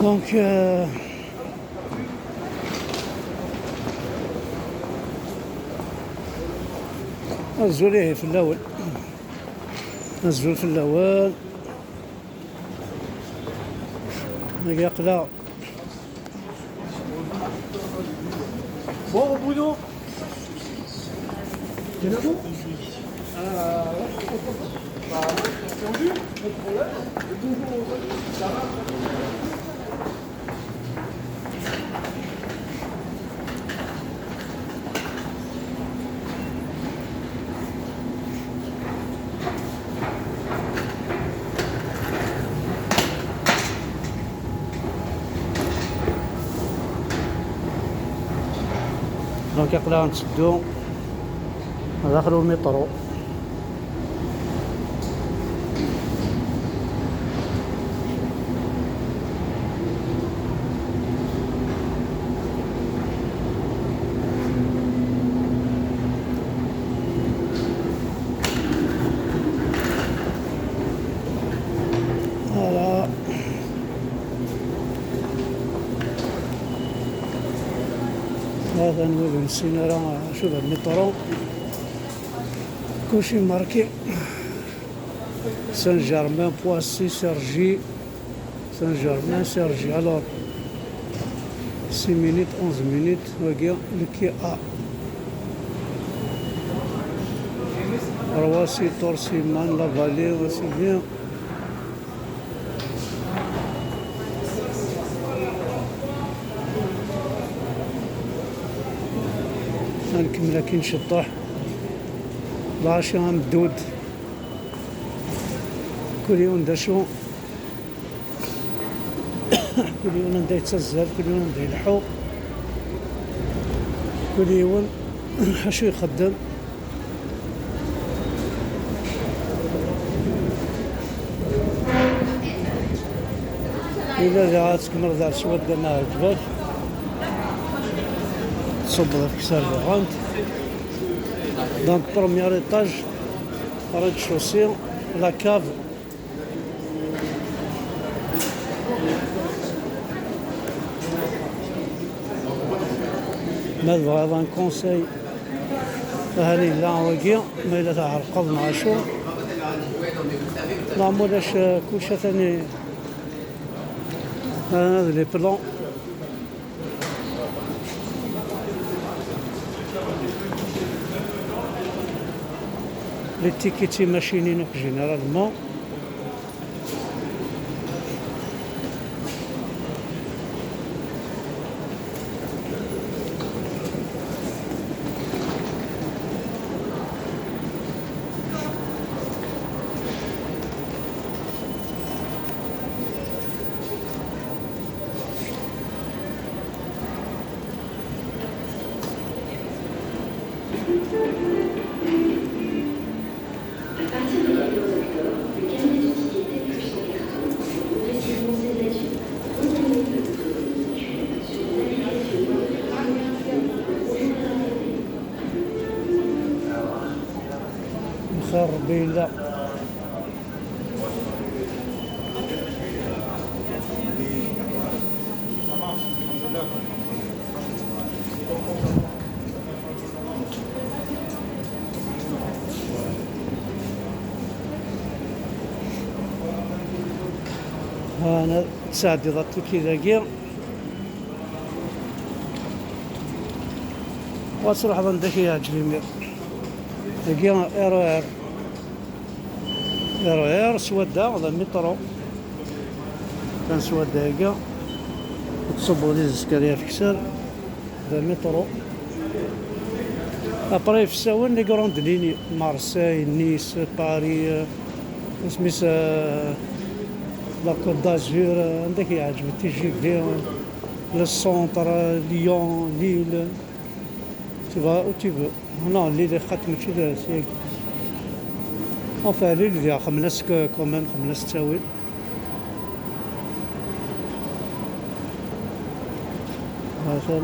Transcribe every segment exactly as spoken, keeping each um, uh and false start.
Donc, euh, azul ihi fell-awen. Azul fell-awen. Agi aql-aɣ. Bon, Bruno. Donc, aql-aɣ ntteddu daxel umiṭru. Voilà. Atan wid ur nessin ara acu d lmiṭru. Kulci marki. Saint-Germain, Poissy, Cergy. Saint-Germain, Cergy. Alors, six minutes, onze minutes, wagi, le quai A. Roissy, Torcy, Man, La Vallée, aussi bien. Ad nkemmel akin ciṭuḥ. Lɣaci amdud. Kul yiwen d acu. Kul yiwen anda yettazzal, kul yiwen anda ileḥḥu. Kul yiwen acu ixeddem. Ila diɣ ad tkemmleḍ ar swadda ma ɛǧbak. Tṣubbeḍ afeksa ar luɣant. Donc, premier étage, rez-de-chaussée, la cave. Ma tebɣiḍ un conseil, ahan yella wagi, ma yella tɛerqeḍ neɣ acu. Neɣ ma ulac, eh, kulci atan i-, ahan ad les plans. Les tickets timacinin akk généralement. À partir de quatorze octobre, le carnet de tickets T plus en carton, progressivement seize adultes, vingt minutes de photo minuscule sur une application mobile. Bonjour à la télé. Bxir Rebbi yella. Ana tesɛeddiḍ aṭiki dagi. Wa truḥeḍ anda k-yeɛǧeb imir. Dagi R E R. R E R, swadda, d amitru. Kan swadda-agi, tettṣubbu di zeskaryat kter, d amitru. Après, ifessawen, les grandes lignes, Marseille, Nice, Paris, euh, isem-is, euh, la Côte d'Azur, euh, anda k-yeɛǧeb, T G V, euh, le centre, euh, Lyon, Lille, tu vois où tu veux. Non, Lille, xaṭ mačči d syagi. Enfin, Lille, diɣ xemlas k-, quand même, xemlas ttawil. Atan.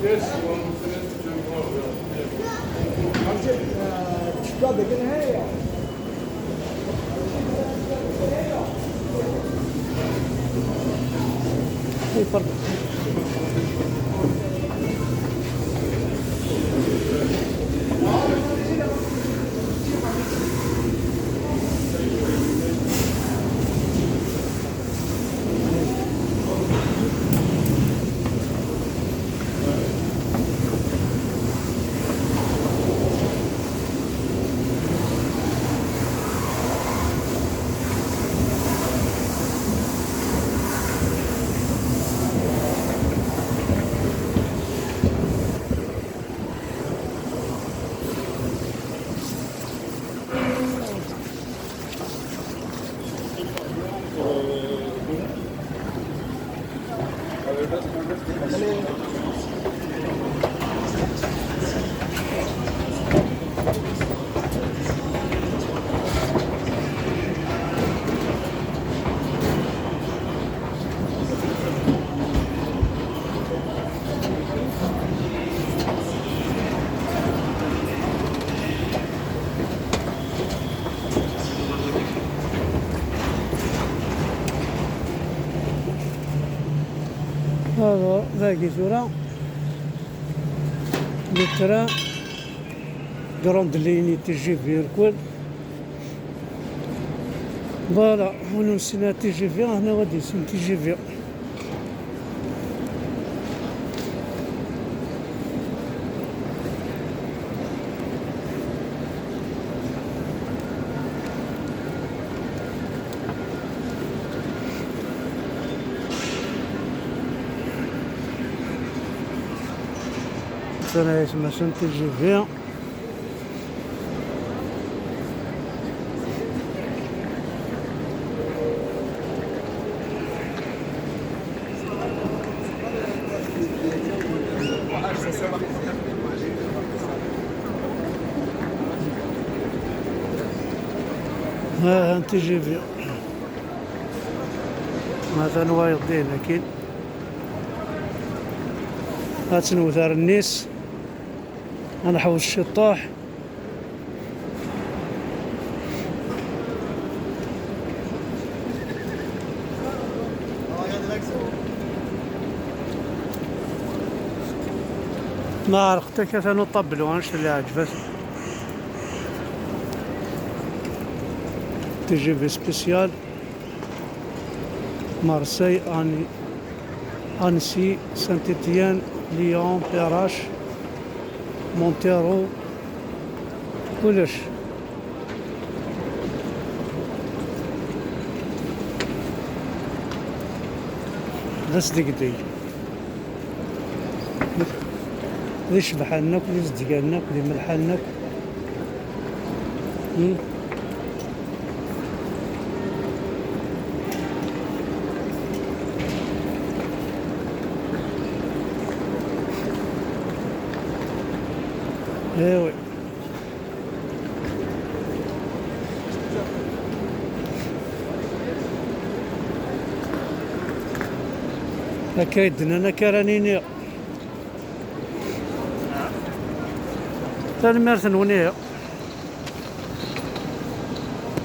Yes, one first, two more, yeah. اي، تفضل. Alors, dagi tura, le train, grande ligne T G V irkul. Voilà, on nous signe T G V, on a dit c'est T G V. Tura yesma-s n T G V. Ah, un T G V. Atan wayeḍ dihin akkin. Ad tenwet ar nnis. Ad nḥewwes ciṭṭuḥ. Ma ɛerqent-ak atan uṭablu, annect-a lli ɛǧeb-as. T G V spécial. Marseille, Annecy, Saint-Étienne, Lyon, Perrache, Montero, kullec. D asdegdeg. D icebḥanen akk, d izedganen akk, d imelḥanen akk. Hmm. Eh oui. Akka i d-nnan, akka ara nini. Tanemmirt-nwen ihi.